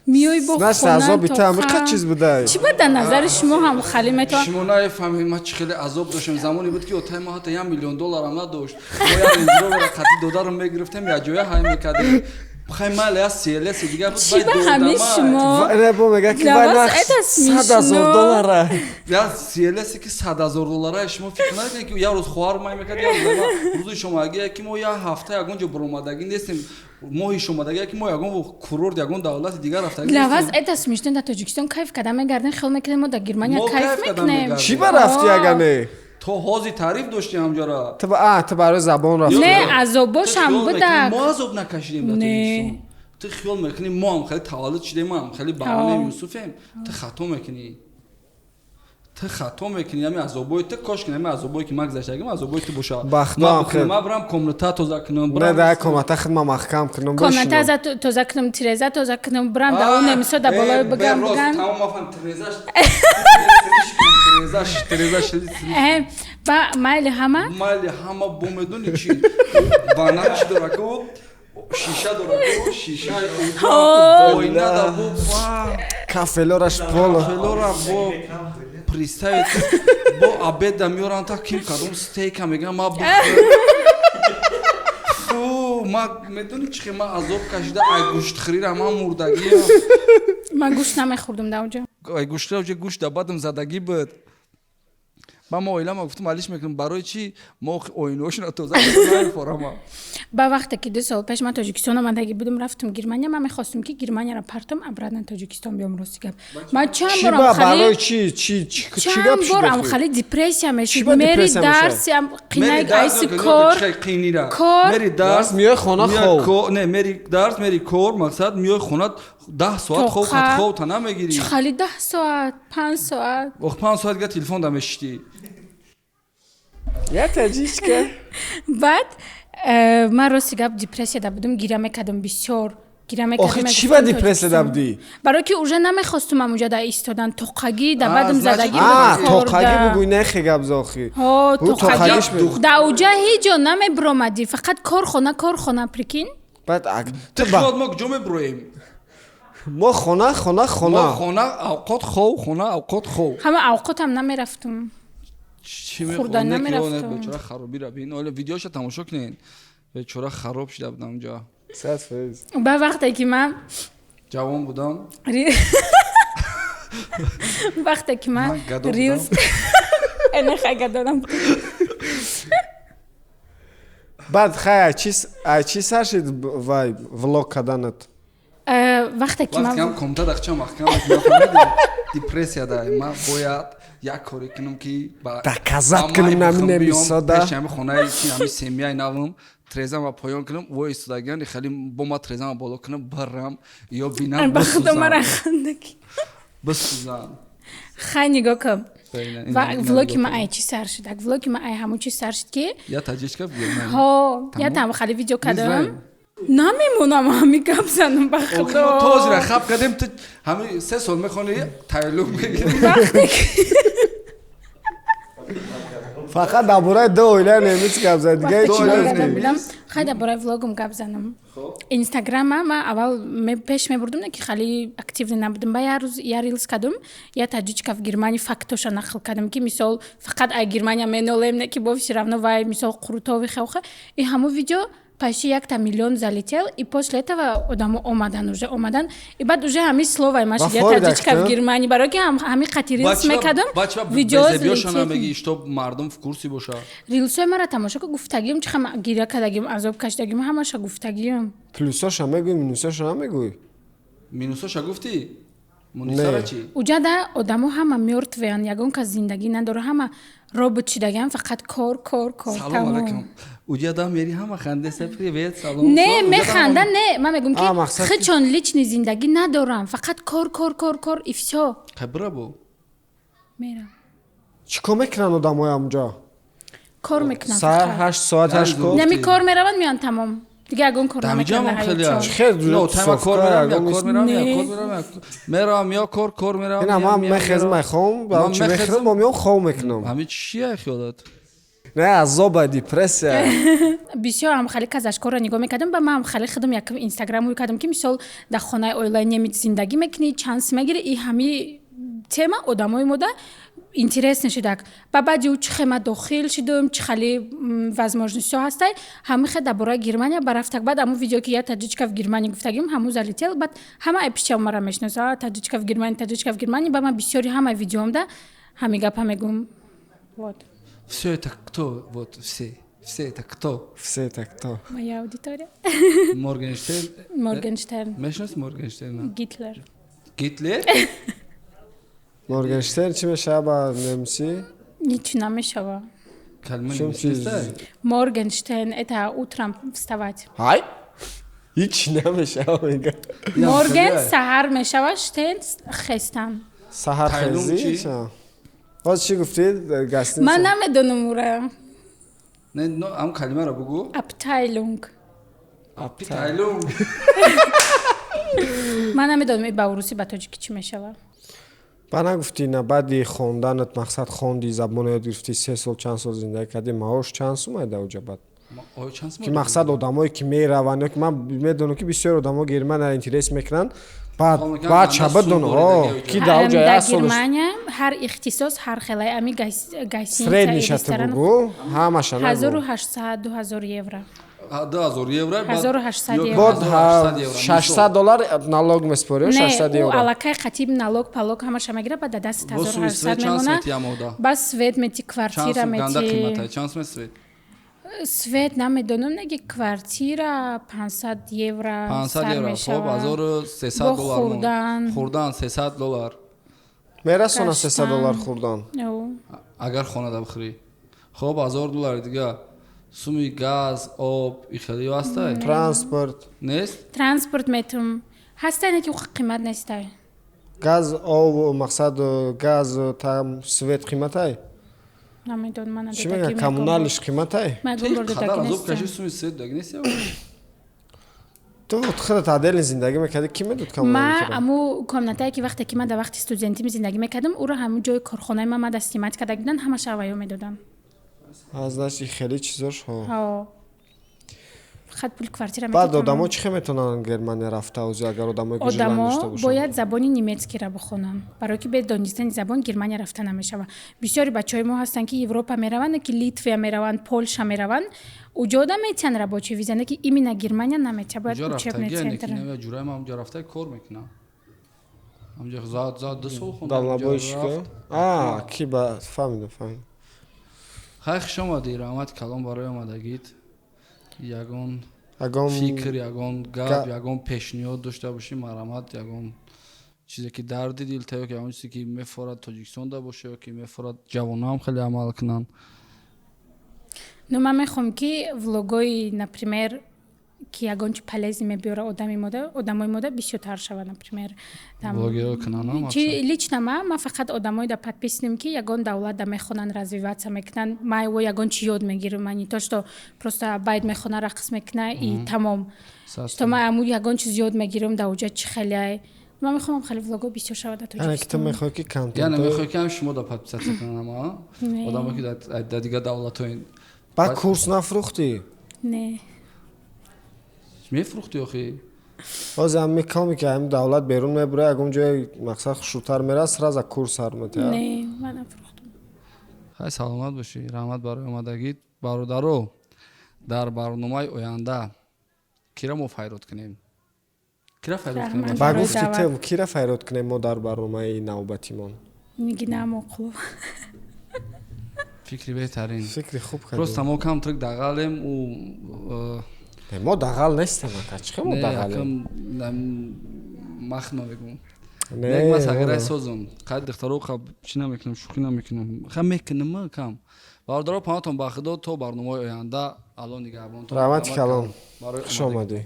[SPEAKER 2] Миёй бо
[SPEAKER 1] Значит,
[SPEAKER 2] хона
[SPEAKER 1] азоби ту ҳамин
[SPEAKER 2] тоқа.
[SPEAKER 1] қад чиз буда.
[SPEAKER 2] Чӣ ба дар назари шумо ҳам хали метавон?
[SPEAKER 3] Шумо нафаҳмед, ма чӣ хеле азоб доштем. Замоне буд, ки отаи мо ҳатто 1 миллион долларам надошт. Мо як Рейндж қати додарам мегирифтем, якҷоя ҳай мекардем. Хай, майли, я селеси дигар буд.
[SPEAKER 2] Чӣ ба ҳамин шумо?
[SPEAKER 1] Не, бо мега, ки
[SPEAKER 2] Для
[SPEAKER 1] вай
[SPEAKER 2] вас
[SPEAKER 1] нарх
[SPEAKER 2] это
[SPEAKER 1] 100 000
[SPEAKER 2] смешно.
[SPEAKER 1] доллара.
[SPEAKER 3] Я селеси, ки 100 000 доллара, шумо фикр накунед, ки як рӯз хоҳар май мекард, як рӯз рӯзи шомагие, ки мо як ҳафта ягон ҷо баромадагӣ нестем, моҳи шомадагие, ки мо ягон курорт, ягон давлати дигар рафтагӣ
[SPEAKER 2] Для вас
[SPEAKER 3] нестем.
[SPEAKER 2] это смешно. Дар Тоҷикистон кайф карда мегардем, хел мекунем, мо дар Германия
[SPEAKER 3] Мо
[SPEAKER 2] кайф
[SPEAKER 3] кайф карда
[SPEAKER 2] мекунем.
[SPEAKER 3] мегардем.
[SPEAKER 1] Чӣ ба рафти, ага не?
[SPEAKER 3] То ҳозир таъриф доштем ҳамҷора.
[SPEAKER 1] Ту ту барои забон рафти.
[SPEAKER 2] Не, азобошам
[SPEAKER 3] Ту хиёл мекунӣ,
[SPEAKER 2] будак.
[SPEAKER 3] мо азоб накашидем дар
[SPEAKER 2] Не.
[SPEAKER 3] Тоҷикистон? Ту хиёл мекунӣ, мо ҳам хеле таваллуд шудем, мо ҳам хеле баронем, Юсуфем? Ту хато мекунӣ, ту хато мекунӣ. Ҳами азобои ту, кош ки ҳами азобое, ки ман гузаштагим, азобои ту боша.
[SPEAKER 1] Бахто
[SPEAKER 3] Ман
[SPEAKER 1] ҳам
[SPEAKER 3] бикунам,
[SPEAKER 1] хел.
[SPEAKER 3] ман бирам комната тоза кунам,
[SPEAKER 1] Не,
[SPEAKER 3] бирам
[SPEAKER 1] да комната хидма маҳкам кунам.
[SPEAKER 2] Комната за тоза кунам, тиреза тоза кунам, бирам да он немисо да болои бигам бигам.
[SPEAKER 3] Тамом, мафам тирезаш, тирезаш, тирезаш.
[SPEAKER 2] Ба майли ҳама.
[SPEAKER 3] Майли ҳама, бо медони чи вана чи дора ку, шиша дора ку, шиша оина да бо
[SPEAKER 1] Кафелораш поло.
[SPEAKER 3] Кафелора бо представить, бо обеда меоран, та ким кадом стейка мегам, ма фу, ма медони чи хе ма азоб кашида, ай гӯштхӯрира ма мурдагиам.
[SPEAKER 2] Ман гӯшт намехӯрдум дар онҷо.
[SPEAKER 3] Ай гӯштхӯрира уже гӯшт да бадам задагӣ буд. Ба ма оилама гуфтам, алиш мекунам. Барои чӣ мо оинаошона тоза форама?
[SPEAKER 2] Ба вақте ки 2 сол пеш ман Тоҷикистон омадагӣ будам, рафтам Германия, ман мехостум, ки Германияро партом, обратно Тоҷикистон биём. Рости гап, ман чанд
[SPEAKER 1] Чӣ
[SPEAKER 2] борам
[SPEAKER 1] ба барои
[SPEAKER 2] хали
[SPEAKER 1] чӣ чӣ чӣ чӣ
[SPEAKER 2] чанд
[SPEAKER 1] гап
[SPEAKER 2] борам
[SPEAKER 1] шуд?
[SPEAKER 2] хали депрессия
[SPEAKER 1] Чӣ
[SPEAKER 2] мешуд.
[SPEAKER 1] ба
[SPEAKER 2] Мери
[SPEAKER 1] депрессия мешавад?
[SPEAKER 2] дарс қинай айси кор
[SPEAKER 3] қинира
[SPEAKER 2] кор.
[SPEAKER 3] Мери дарс.
[SPEAKER 1] Дарс, миёи хона,
[SPEAKER 3] миёи
[SPEAKER 1] хов.
[SPEAKER 3] Не, мери дарс, мери кор, мақсад, миёи хона, 10 соат хов.
[SPEAKER 2] Тоқа.
[SPEAKER 3] Хов та намегирӣ.
[SPEAKER 2] Чӣ хали 10 соат, 5 соат.
[SPEAKER 3] Ох, 5 соат га телефон да мешиштӣ.
[SPEAKER 1] Я таҷичка.
[SPEAKER 2] Баъд ман рости гап депрессияда будум, гиря мекардам, бисёр гиря мекардам.
[SPEAKER 1] Охи, чӣ
[SPEAKER 2] Мегуфтам,
[SPEAKER 1] ба депрессияда
[SPEAKER 2] Тоҷикистон.
[SPEAKER 1] будӣ?
[SPEAKER 2] Барои ки уже намехостум амуҷа да истодан, тоқагӣ да
[SPEAKER 3] А,
[SPEAKER 2] бадам
[SPEAKER 3] значит,
[SPEAKER 2] задагӣ
[SPEAKER 1] А,
[SPEAKER 2] буд кор
[SPEAKER 1] тоқагӣ
[SPEAKER 2] да.
[SPEAKER 1] бугӯй, нехе гап зохи.
[SPEAKER 2] Ҳо,
[SPEAKER 1] Бу
[SPEAKER 2] тоқагӣ.
[SPEAKER 1] тоқагиш буд.
[SPEAKER 2] Да уҷа ҳеҷ ҷо намебиромадӣ, фақат корхона, корхона, прикинь.
[SPEAKER 1] Баъд
[SPEAKER 3] ту
[SPEAKER 1] ту ба
[SPEAKER 3] хиёл, мо куҷо мебуроем?
[SPEAKER 1] Мо хона, хона,
[SPEAKER 3] Мо
[SPEAKER 1] хона.
[SPEAKER 3] хона, авқот, хов, хона, авқот, хов.
[SPEAKER 2] Ҳама авқотам намерафтум.
[SPEAKER 3] Чӣ
[SPEAKER 2] Хӯрдан
[SPEAKER 3] мехоҳам?
[SPEAKER 2] намерафтум.
[SPEAKER 3] Бечора харобира бин, оле видеоша тамошо кунед, бечора хароб шуда будам унҷа.
[SPEAKER 1] 100%.
[SPEAKER 2] Ба вақте ки ман
[SPEAKER 3] Ҷавон будам.
[SPEAKER 2] Вақте ки ман
[SPEAKER 3] Ман гадо
[SPEAKER 2] рилс
[SPEAKER 3] будам.
[SPEAKER 2] Энехай гадонам.
[SPEAKER 4] Баъд хай, ай чи сар шид вай влог карданат?
[SPEAKER 2] Вақте ки
[SPEAKER 3] Вақте ки ҳам
[SPEAKER 2] ман
[SPEAKER 3] комната дахча маҳкам, ман фаҳмидам, депрессия да, ман бояд як коре кунам, ки
[SPEAKER 4] Доказать
[SPEAKER 3] ба
[SPEAKER 4] кунам,
[SPEAKER 3] май
[SPEAKER 4] нами
[SPEAKER 3] бихам биём,
[SPEAKER 4] немисода.
[SPEAKER 3] Пеши ҳами хонаи чи ҳами семьяи навам трезама поён кунам, во истодагиан хеле бо ма трезама боло кунам, барам ё бинам.
[SPEAKER 2] Ба худо, мара
[SPEAKER 3] Бисӯзам,
[SPEAKER 2] хандаки.
[SPEAKER 3] бисӯзам.
[SPEAKER 2] Хай, нигоҳ кун. Ва
[SPEAKER 3] Ва
[SPEAKER 2] влоги ма ай чӣ сар шуд? Влоги ма ай ҳамун чӣ сар шуд, ки
[SPEAKER 3] Я таҷичка в Германия.
[SPEAKER 2] Ҳо, я
[SPEAKER 3] Тамом.
[SPEAKER 2] там хали видео кардам.
[SPEAKER 3] Низраем.
[SPEAKER 2] Намемонам ҳами гап занам, ба худо.
[SPEAKER 3] Тозира хаб кардем, ту ҳами 3 сол мехони, тайлук мегири.
[SPEAKER 2] Вақте ки
[SPEAKER 4] Фақат дар бораи ду оилаи немис гап зад, дига
[SPEAKER 2] вақте
[SPEAKER 4] ҳеч
[SPEAKER 2] ки
[SPEAKER 4] чи
[SPEAKER 2] ман
[SPEAKER 4] нагуфтӣ.
[SPEAKER 2] гадам будам, хай, дар бораи влогам гап занам. Инстаграма ма аввал пеш мебурдум, не ки хали активный набудам. Ба як рӯз я рилс кардум, я таҷичка в Германия, фактоша нақл кардам, ки мисол фақат ай Германия менолем, не ки бо всё равно вай мисол қурутови хевха. И ҳамун видео почти 1 миллион залетел, и после этого одамо омадан, уже омадан, и баъд уже ҳами словай ма шуд, я
[SPEAKER 4] Фоида
[SPEAKER 2] таҷичка в
[SPEAKER 4] кунад?
[SPEAKER 2] Германия, барои ки ҳами қати рилс мекардам, видео
[SPEAKER 3] Видео
[SPEAKER 2] залетел.
[SPEAKER 3] Намеги, чтоб мардум в курсе боша.
[SPEAKER 2] Рилсои мара тамошо ка, гуфтагиам, чи хама гиря кардагим, азоб кашидагим, ҳамаша гуфтагиам.
[SPEAKER 4] Плюсоша мегӯй, минусоша намегӯй.
[SPEAKER 3] Минусоша гуфтӣ, мунисара
[SPEAKER 4] Не.
[SPEAKER 3] чӣ?
[SPEAKER 2] Уҷада одамо ҳама мёртвеян, ягон кас зиндагӣ надора, ҳама робот шидагиам, фақат кор, кор, кор.
[SPEAKER 3] Салом
[SPEAKER 2] Тамом.
[SPEAKER 3] алайкум, уҷада мери, ҳама хандеса, привет, салом.
[SPEAKER 2] Не,
[SPEAKER 3] Уҷада
[SPEAKER 2] механда, не, ман мегӯм, ки
[SPEAKER 4] А, мақсад ки-
[SPEAKER 2] хичон личный зиндагӣ надорам, фақат кор, кор, кор, кор и всё.
[SPEAKER 3] Хай, бира бо.
[SPEAKER 2] Мерам.
[SPEAKER 4] Чӣ кор мекунанд одамои ҳамҷо?
[SPEAKER 2] Кор мекунам
[SPEAKER 4] Саҳар
[SPEAKER 2] фақат.
[SPEAKER 4] 8 соат
[SPEAKER 3] Яъне
[SPEAKER 4] 8 кор.
[SPEAKER 2] Нами кор мераванд, меянд, тамом, дига ягон кор
[SPEAKER 3] Дамиҷам
[SPEAKER 2] намекунам дар
[SPEAKER 3] хеле
[SPEAKER 2] ҳаётшон.
[SPEAKER 4] Хел
[SPEAKER 3] Но тайма кор мерам, я
[SPEAKER 4] ягон
[SPEAKER 3] кор мерам, я
[SPEAKER 2] Не.
[SPEAKER 3] кор мерам, я мерам, я кор, кор мерам.
[SPEAKER 4] Ина ман мехезм, ай хом
[SPEAKER 3] Ман
[SPEAKER 4] чӣ
[SPEAKER 3] мехезм.
[SPEAKER 4] мехӯрам, бо меом, хоб мекунам.
[SPEAKER 3] Ҳами чия хиёлат?
[SPEAKER 4] Не, азоба, депрессия.
[SPEAKER 2] Бисёр ҳам хали казашкорро нигоҳ мекардам, ба ман хали худам якм инстаграм ӯй кардам, ки мисол дар хонаи оилаи немит зиндагӣ мекунӣ, чанд сум мегирӣ, и ҳами тема одамои мода интересно шудак. Ба баъди ӯ чӣ хема дохил шудум, чӣ хали возможностьҳо ҳастай, ҳами хе дар бораи Германия барафтак. Баъд ҳамун видео, ки я таҷичка в Германия гуфтагим, ҳамун залетел. Баъд ҳама ай пишча мара мешиноса: таҷичка в Германия, таҷичка в Германия. Ба ман бисёри ҳама видеомда ҳами гапа мегум, вот.
[SPEAKER 3] Все это кто? Вот все, все это кто?
[SPEAKER 4] Все это кто?
[SPEAKER 2] Моя аудитория.
[SPEAKER 3] Моргенштерн.
[SPEAKER 2] Моргенштерн.
[SPEAKER 3] Мешиноси Моргенштерна?
[SPEAKER 2] Гитлер.
[SPEAKER 3] Гитлер.
[SPEAKER 4] Моргенштерн чӣ мешава ба немсӣ?
[SPEAKER 2] Ҳичи намешава.
[SPEAKER 3] Калима
[SPEAKER 4] Чун
[SPEAKER 3] немис
[SPEAKER 4] чиз-
[SPEAKER 3] нестай?
[SPEAKER 2] Моргенштерн — это утром вставать.
[SPEAKER 4] Ҳай, ҳеч намешава, мега.
[SPEAKER 2] Морген — саҳар мешава, штен — хестан.
[SPEAKER 4] Саҳархезӣ.
[SPEAKER 3] Тайлум чӣ?
[SPEAKER 4] Ҳоз чӣ гуфтӣ, гостиница?
[SPEAKER 2] Ман намедонам ура.
[SPEAKER 3] Не, но ҳам калимаро бугу.
[SPEAKER 2] Абтайлунг.
[SPEAKER 3] Тайлум.
[SPEAKER 2] Ман намедонам ба урусӣ, ба тоҷикӣ чӣ мешава.
[SPEAKER 4] Ба нагуфтӣ на, баъди хонданат, мақсад, хонди, забоно ёд гирифтӣ, 3 сол, чанд сол зиндагӣ кардӣ, маош чанд сум айда уҷа бад?
[SPEAKER 3] Оё чанд сум?
[SPEAKER 4] Ки мақсад, одамое ки мераванд, ё ки ман медонам, ки бисёр одамо Германияро интерес мекунанд, баъд
[SPEAKER 3] Хол мекунанд,
[SPEAKER 4] баъд
[SPEAKER 3] манда
[SPEAKER 4] чаба
[SPEAKER 3] сум
[SPEAKER 4] дон
[SPEAKER 3] боридаги
[SPEAKER 4] ки дар уҷа
[SPEAKER 2] Дар
[SPEAKER 4] як сол
[SPEAKER 2] Германия ҳар ихтисос ҳар хелай, ами гостиница,
[SPEAKER 4] среднийша
[SPEAKER 2] ресторан.
[SPEAKER 4] бугу, ҳамаша нагу.
[SPEAKER 2] 1800, 2000 евро.
[SPEAKER 3] 2000 евро.
[SPEAKER 2] 1800 евро.
[SPEAKER 4] Бод 600 доллар налог меспорӣ,
[SPEAKER 2] Не,
[SPEAKER 4] 600
[SPEAKER 2] ӯ
[SPEAKER 4] евро.
[SPEAKER 2] аллакай қатиб налог палог ҳамаша мегира, баъд дар даст
[SPEAKER 3] Бо суми
[SPEAKER 2] 1800
[SPEAKER 3] свет чанд
[SPEAKER 2] мемона.
[SPEAKER 3] смети амода?
[SPEAKER 2] Бас свет мети,
[SPEAKER 3] Чанд
[SPEAKER 2] квартира
[SPEAKER 3] сум ганда
[SPEAKER 2] мети.
[SPEAKER 3] қимата? Чанд сум свет?
[SPEAKER 2] Свет намедонам, неги квартира 500 евро
[SPEAKER 3] 500
[SPEAKER 2] сар
[SPEAKER 3] евро, хоб.
[SPEAKER 2] мешава.
[SPEAKER 3] 1300
[SPEAKER 2] Бо
[SPEAKER 3] доллар мон.
[SPEAKER 2] хӯрдан.
[SPEAKER 3] Хӯрдан 300 доллар.
[SPEAKER 4] Мерасона 300
[SPEAKER 2] Гаштан.
[SPEAKER 4] доллар хӯрдан?
[SPEAKER 2] Ӯ.
[SPEAKER 3] Агар хонада бихӯрӣ, хоб, 1000 доллари дига суми газ, об, ихелиё ҳастай?
[SPEAKER 4] Транспорт.
[SPEAKER 3] Нест.
[SPEAKER 2] Транспорт метум, ҳастай, не ки қимат нестай.
[SPEAKER 4] Газ, об, мақсад, газ там, свет қиматай?
[SPEAKER 2] Намедонам, ман
[SPEAKER 4] Чӣ мегӯяд, коммуналиш қиматай?
[SPEAKER 2] Ман бор
[SPEAKER 3] Қадар
[SPEAKER 2] додаги
[SPEAKER 3] азоб каши,
[SPEAKER 2] нестам.
[SPEAKER 3] суми свет даги нест.
[SPEAKER 4] Ту худат отдельно зиндагӣ мекардӣ, кӣ медод
[SPEAKER 2] Ма
[SPEAKER 4] коммуналитро?
[SPEAKER 2] Аму комнатае, ки вақте ки ман дар вақти студентим зиндагӣ мекардам, ӯро ҳамун ҷои корхонаи ман мада снимать карда буданд, ҳамаша аваё медоданд.
[SPEAKER 4] Аз значит, хеле чизош ҳо.
[SPEAKER 2] Ҳо. Фақат пули квартира.
[SPEAKER 4] Баъд одамо чӣ хел метавонанд Германия рафта ози, агар одамое ки желание
[SPEAKER 2] Одамо
[SPEAKER 4] дошта бошанд?
[SPEAKER 2] Бояд забони немецкиро бихонанд, барое ки бе донистани забон Германия рафта намешавад. Бисёри бачаҳои мо ҳастанд, ки Европа мераванд, ки Литвия мераванд, Полша мераванд, уҷода метиҳанд рабочий виза, не ки именно Германия наметиҳад, бояд
[SPEAKER 3] Уҷа
[SPEAKER 2] учебный
[SPEAKER 3] рафтагия
[SPEAKER 2] центр.
[SPEAKER 3] Неки ҷураи ман уҷа рафта кор мекунам. Ҳамҷа зад 2 сол хондам.
[SPEAKER 4] Дальнобойщика а ки ба фаҳмидам, фаҳмидам.
[SPEAKER 3] Хай, хуш омадӣ, раҳмати калон барои омадагит. Ягон
[SPEAKER 4] Ягон
[SPEAKER 3] фикр, ягон гап, ягон пешниҳод дошта бошӣ, марҳамат. Ягон чизе ки дарди дилта ё ки ягон чизе ки мефорад Тоҷикистонда боша ё ки мефорад ҷавонам хеле амал кунанд.
[SPEAKER 2] Ну, ман мехоҳам, ки влогои, например, ки ягон чи полезный мебиёра одами мода, одамои мода бисёртар шавад, например, там
[SPEAKER 3] Блогерро кунанд.
[SPEAKER 2] Чи лично ман фақат одамое да подписанем, ки ягон давлат да мехонанд, развиваться мекунанд. Ман во ягон чи ёд мегирам, ман не то что просто байд мехона, рақс мекуна и тамом, что ман аму ягон чиз ёд мегирам да уҷа, чи хеле ман мехоҳам, хеле влого бисёр шавад дар
[SPEAKER 4] Яъне ки ту
[SPEAKER 2] Тоҷикистон.
[SPEAKER 4] мехоҳӣ ки
[SPEAKER 3] Яъне
[SPEAKER 4] контент
[SPEAKER 3] мехоҳӣ, ки ҳам шумо да подписаться кунанд, ама
[SPEAKER 2] Не.
[SPEAKER 3] одамое ки дар дигар давлатҳо.
[SPEAKER 4] Баъд курс нафрӯхтӣ?
[SPEAKER 2] Не.
[SPEAKER 3] Мефурӯхтӣ охи.
[SPEAKER 4] Ҳозир ҳам мекоми, ки ҳам давлат берун мебура, ягон ҷои мақсад хушрӯтар мерад, сразу курс сар метиҳад.
[SPEAKER 2] Не, ман нафрӯхтам.
[SPEAKER 3] Хай, саломат бошӣ, раҳмат барои омадагит. Бародаро, дар барномаи оянда кира мо файрод кунем? Кира файрод кунем?
[SPEAKER 2] Раҳмат.
[SPEAKER 4] Ба
[SPEAKER 2] Барои
[SPEAKER 4] гуфти
[SPEAKER 2] даъват.
[SPEAKER 4] ту, кира файрод кунем мо дар барномаи навбатимон?
[SPEAKER 2] Нигина Амоқулова.
[SPEAKER 3] Фикри беҳтарин.
[SPEAKER 4] Фикри хуб
[SPEAKER 3] Просто
[SPEAKER 4] кардем.
[SPEAKER 3] мо камтрик дағалем у
[SPEAKER 4] Не, мо дағал нестем, ака, чӣ хел мо
[SPEAKER 3] не,
[SPEAKER 4] дағалем?
[SPEAKER 3] акам махма мегӯм.
[SPEAKER 4] Не,
[SPEAKER 3] Нек, ман сағирай
[SPEAKER 4] не.
[SPEAKER 3] созум. Қай духтаро қаб чӣ намекунам, шӯхӣ намекунам, ха мекунам кам. Бародаро, паноҳтон ба Худо, то барномаи оянда. Алло нигаҳбонтон.
[SPEAKER 4] Раҳмати калон.
[SPEAKER 3] Барои
[SPEAKER 4] Хуш
[SPEAKER 3] омадагӣ.
[SPEAKER 4] омадӣ.